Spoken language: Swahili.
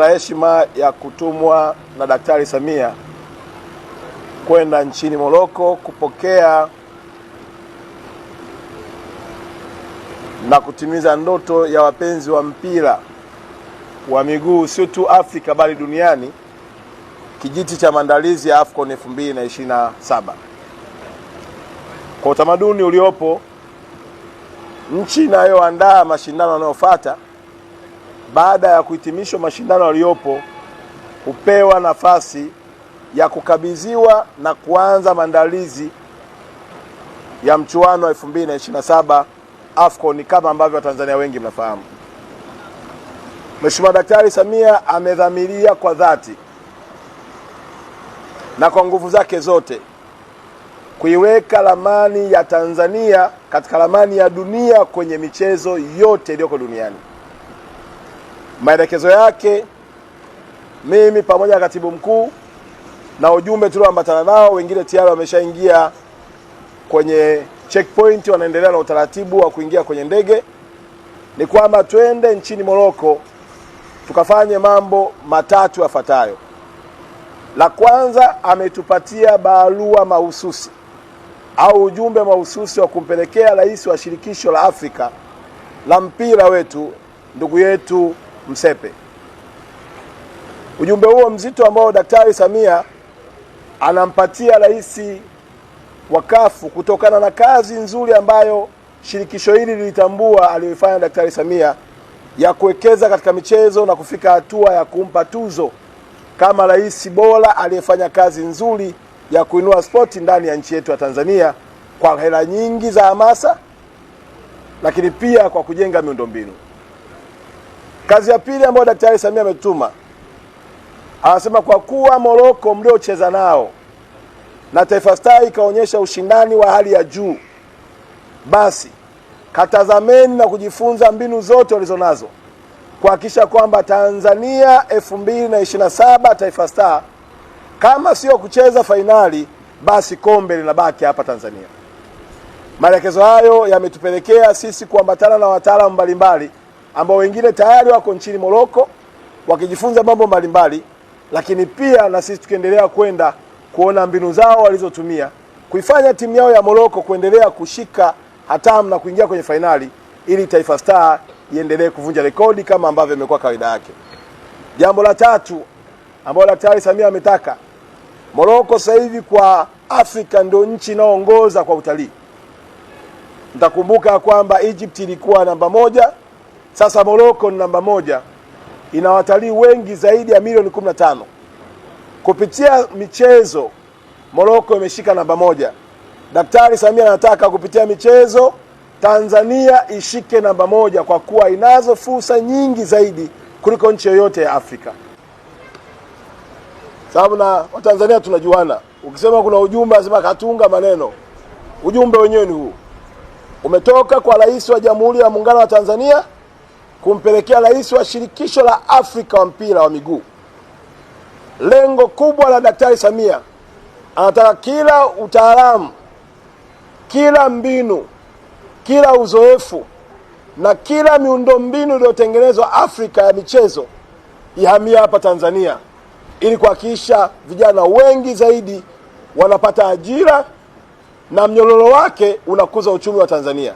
Na heshima ya kutumwa na Daktari Samia kwenda nchini Morocco kupokea na kutimiza ndoto ya wapenzi wa mpira wa miguu sio tu Afrika bali duniani, kijiti cha maandalizi ya AFCON 2027. Kwa utamaduni uliopo, nchi inayoandaa mashindano yanayofuata baada ya kuhitimishwa mashindano yaliyopo hupewa nafasi ya kukabidhiwa na kuanza maandalizi ya mchuano wa 2027 AFCON kama ambavyo Watanzania wengi mnafahamu. Mheshimiwa Daktari Samia amedhamiria kwa dhati na kwa nguvu zake zote kuiweka ramani ya Tanzania katika ramani ya dunia kwenye michezo yote iliyoko duniani. Maelekezo yake mimi pamoja na katibu mkuu na ujumbe tulioambatana nao, wengine tayari wameshaingia kwenye checkpoint, wanaendelea na utaratibu wa kuingia kwenye ndege, ni kwamba twende nchini Morocco tukafanye mambo matatu yafuatayo. La kwanza, ametupatia barua mahususi au ujumbe mahususi wa kumpelekea rais wa shirikisho la Afrika la mpira wetu ndugu yetu Msepe. Ujumbe huo mzito ambao Daktari Samia anampatia rais wa kafu kutokana na kazi nzuri ambayo shirikisho hili lilitambua aliyoifanya Daktari Samia ya kuwekeza katika michezo na kufika hatua ya kumpa tuzo kama rais bora aliyefanya kazi nzuri ya kuinua spoti ndani ya nchi yetu ya Tanzania kwa hela nyingi za hamasa, lakini pia kwa kujenga miundombinu. Kazi ya pili ambayo Daktari Samia ametuma, anasema kwa kuwa Moroko mliocheza nao na Taifa Stars ikaonyesha ushindani wa hali ya juu, basi katazameni na kujifunza mbinu zote walizonazo kuhakikisha kwamba Tanzania 2027 Taifa Stars kama sio kucheza fainali basi kombe linabaki hapa Tanzania. Maelekezo hayo yametupelekea sisi kuambatana na wataalamu mbalimbali ambao wengine tayari wako nchini Moroko wakijifunza mambo mbalimbali, lakini pia na sisi tukiendelea kwenda kuona mbinu zao walizotumia kuifanya timu yao ya Moroko kuendelea kushika hatamu na kuingia kwenye fainali ili Taifa Star iendelee kuvunja rekodi kama ambavyo imekuwa kawaida yake. Jambo la tatu ambalo Daktari Samia ametaka, Moroko sasa hivi kwa Afrika ndio nchi inayoongoza kwa utalii. Mtakumbuka kwamba Egypt ilikuwa namba moja, sasa Morocco ni namba moja, ina watalii wengi zaidi ya milioni 15. Kupitia michezo Morocco imeshika namba moja. Daktari Samia anataka kupitia michezo Tanzania ishike namba moja kwa kuwa inazo fursa nyingi zaidi kuliko nchi yoyote ya Afrika. Sababu na Watanzania tunajuana, ukisema kuna ujumbe lazima katunga maneno. Ujumbe wenyewe ni huu, umetoka kwa Rais wa Jamhuri ya Muungano wa Tanzania kumpelekea rais wa shirikisho la Afrika wa mpira wa miguu. Lengo kubwa la Daktari Samia, anataka kila utaalamu, kila mbinu, kila uzoefu na kila miundombinu iliyotengenezwa Afrika ya michezo ihamia hapa Tanzania ili kuhakikisha vijana wengi zaidi wanapata ajira na mnyororo wake unakuza uchumi wa Tanzania.